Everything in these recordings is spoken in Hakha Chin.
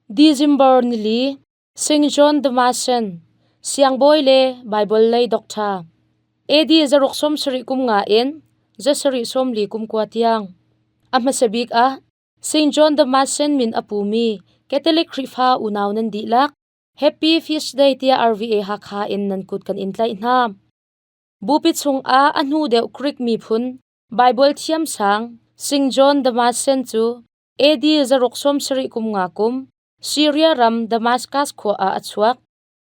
December nili, St. John Damascene, siangbawi le Baibal lei doctor. AD 670 kum nga in 740 kum kua tiang. A hmasa bik ah St. John Damascene min a pumi Catholic Khrihfa unau nan dihlak Happy Feast Day tiah RVA Hakha in nan kut kan in tlaih hna. Bupi chungah a hnu deuh Greek miphun Baibal thiamsang St. John Damascene cu AD 670 kum nga kum Syria ram Damascus khua ah a chuak.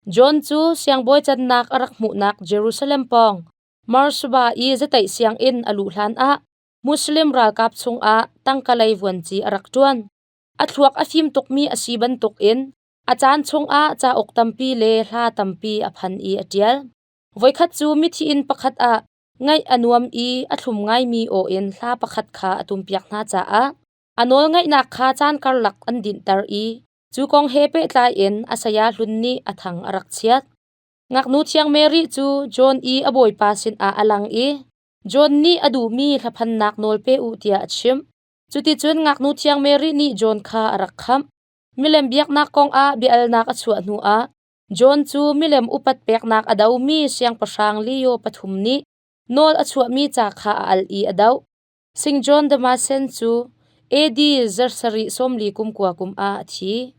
John cu siangbawi cannak a rak hmuhnak Jerusalem pawng Marsaba i zateih sianginn a luh hlan ah Muslim ralkap chungah tangka lei vuanci a rak ṭuan. A thluak a fim tukmi a si bantukin a caan chungah cauk tampi le hla tampi a phan i a ṭial. Voikhat cu mithi inn pakhat ah ngaih a nuam i a thlum ngaimi aw in hla pakhat kha a tumpiak hna caah a nawlngaihnak kha caan karlak an dinhter i cu kong he pehtlai in a saya hlun nih a thang a rak chiat. Ngaknu thiang Mary cu John i a bawipa sinah a lang i John nih a duhmi hlaphannak nawl pe u tiah a chimh. Cuticun ngaknu thiang Mary nih John kha a rak khamh. Milem biaknak kongah bia-alnak a chuah hnuah John cu milem upat peknak a domi siangpahrang Leo pathum nih nawl a chuahmi ca kha a al i a doh. St. John Damascene cu AD 740 kum kua kum ah a thi.